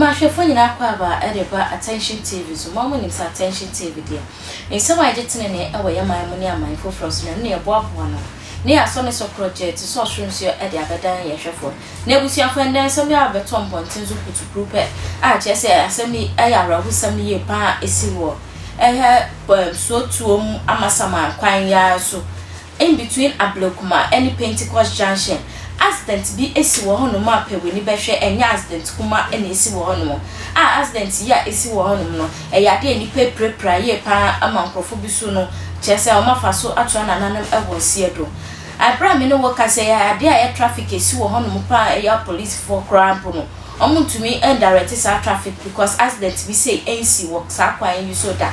Mema ahwɛfoɔ nyinaa akwaaba de ba Attention TV so. Mo ara monim sɛ Attention TV deɛ, nsɛm a yɛgye tenenee wɔ yɛn man mu ne aman foforɔ so no, ɛno na yɛboaboa ano na yɛasɔ ne so korɔgyee te sɛ ɔsoro nsuo de abɛdan yɛn hwɛfoɔ. Na abusuafoɔ, ɛnnɛ nsɛm yi abɛtɔ mpɔnten so putupru pɛ a kyerɛ sɛ asɛm yi yɛ awerɛhosɛm yie pa ara a ɛsi wɔ ɛhɛ Suotuom Amasaman kwan yi ara so. In between Ablekuma ne Pentecost Junction, accident bi asi wɔ hɔnom a pɛ w'ani bɛhwɛ, ɛnyɛ accident kuma na asi wɔ hɔnom. A accident yi a asi wɔ hɔnom no, ɛyɛ ade a nnipa apirapira yie pa ara ma nkurɔfo bi so no, kyerɛ sɛ wɔafa so atoa nananom wɔ nseɛ do. Bere a me ne wo rekasa yi, ade a ɛyɛ traffic asi wɔ hɔnom pa ara a ɛyɛ apolisifoɔ koraa mpo no, Ɔmo ntumi ndirect saa traffic because accident bi sei ɛnsi wɔ saa kwan yi so da.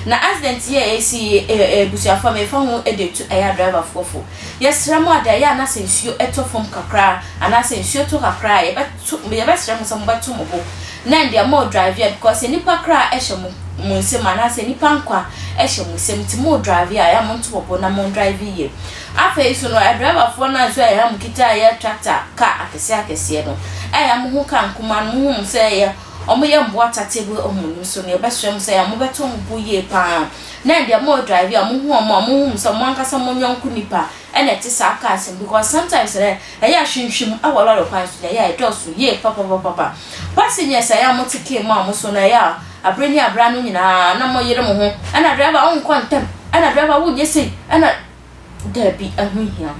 Na accident yi a ɛsi yi abusuafoɔ mefa ho de tu ɛyɛ adriverfoɔ fo. Yɛsrɛ mo ada ɛyɛ a na sɛ nsuo tɔ fam kakra anaa sɛ nsuo tɔ kakra a yɛbɛto yɛbɛsrɛ mo sɛ mobɛto mo bo na ɛndeɛ mo drive a because nnipa kra hyɛ mo mo nsam anaa sɛ nnipa nkwa hyɛ mo nsam nti mo drive a ɛyɛ a monto mo bo na mon drive yie. Afei nso no, adriverfoɔ no a nso ɛyɛ a wɔkita ɛyɛ tractor car akɛseɛ akɛseɛ no, ɛyɛ a mohu car nkumaa no, mohu wɔn sɛ ɛyɛ wɔyɛ mmoa tate bi wɔ wɔn anim so no, yɛbɛsrɛ mo sɛ ɛyɛ a mobɛto wɔn bo yie pa ara. Na ɛndeɛ mo redrive a, mohu wɔn a, mohu wɔn sɛ mo ankasa mo yɔnko nipa na ɛte saa cars no because sometimes no, ɛyɛ a hwimhwim wɔ lɔre kwan so no, ɛyɛ a ɛdɔɔso yie papapapapa. Passengers a ɛyɛ a mote car mu a mo so no, ɛyɛ a abere ne abere ano nyinaa na moyere mo ho, ɛna driver wonkɔ ntɛm, ɛna driver wonyɛ sei, ɛna. Dabi, ɛho nhia.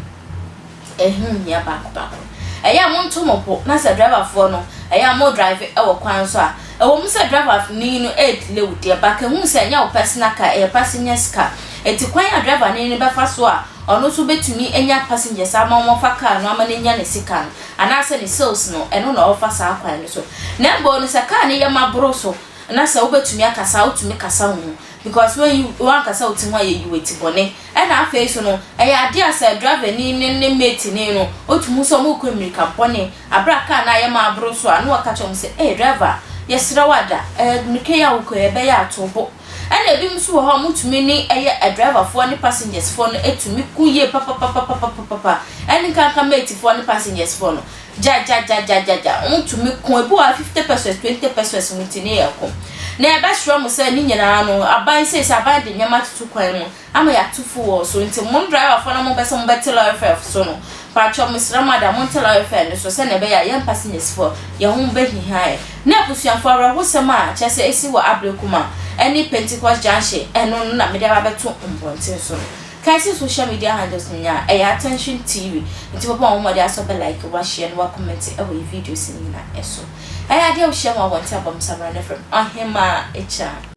Ɛho nhia baako baako. Ɛyɛ a monto mo bo na sɛ driverfoɔ no, ɛyɛ a mo drive wɔ kwan so a, ɛwɔ mu sɛ driver ni no ɛredelay wo deɛ, but ɛhu sɛ ɛnyɛ wo personal car, ɛyɛ passengers car. Enti kwan a driver ni no bɛfa so a ɔno nso bɛtumi anya passengers ama wɔafa car no ama no anya ne sika no, anaasɛ ne sales no, ɛno na ɔrefa saa kwan no so. Na mmom no sɛ car no yɛ ma boro so na sɛ wobɛtumi akasa a, wotumi kasa wo ho because woanyi, woankasa wo ti ho a yɛyi wo ti bɔne. Ɛna afei nso no, ɛyɛ adeɛ a sɛ driver ni ne ne mate ni no, wotumi hu sɛ wɔrekɔ mmirika bɔne. Aberɛ a car no ayɛ ma aboro so a, na wɔka kyerɛ wɔn sɛ, Ei driver, yɛsrɛ wo ada, ɛɛ mmirika yi a worekɔ yi, ɛbɛyɛ a to wo bo. Ɛna ebinom nso wɔ hɔ a wɔtumi ne ɛyɛ driverfoɔ ne passengersfoɔ no tumi ko yie papapapapapapa. Ɛne nkanka matefoɔ ne passengersfoɔ no, gyagyagyagyagya, wɔtumi ko. Ebi wɔ hɔ a 50 pesos, 20 pesos mu nti ne yɛko. Na yɛbɛsrɛ mo sɛ ne nyinaa no, aban seesei aban de nneɛma atoto kwan mu. ama yɛato fuel so nti mo driverfoɔ no a mopɛ sɛ mobɛte lɔre fare so no paatwɔ mesrɛ mo ada monte lɔre fare no so sɛdeɛ ɛbɛyɛ a yɛn passengersfoɔ yɛn ho bɛhihia yɛn. Ne abusuafoɔ awerɛhosɛm a kyerɛ sɛ ɛsi wɔ Ablekuma ɛne Pentecost junction ɛno no na mede aba abɛto mbɔnten so no. Kae sɛ social media handles no nyinaa ɛyɛ Attention TV nti bɔbɔ wo ho mmɔden asɔ bɛ like, wa share na wa comment ɛwɔ yɛ videos no nyinaa ɛso. Ɛyɛ adeɛ a wohyia mu abɔnten abɔ me samina no frɛ me Ɔhemaa Akyaa.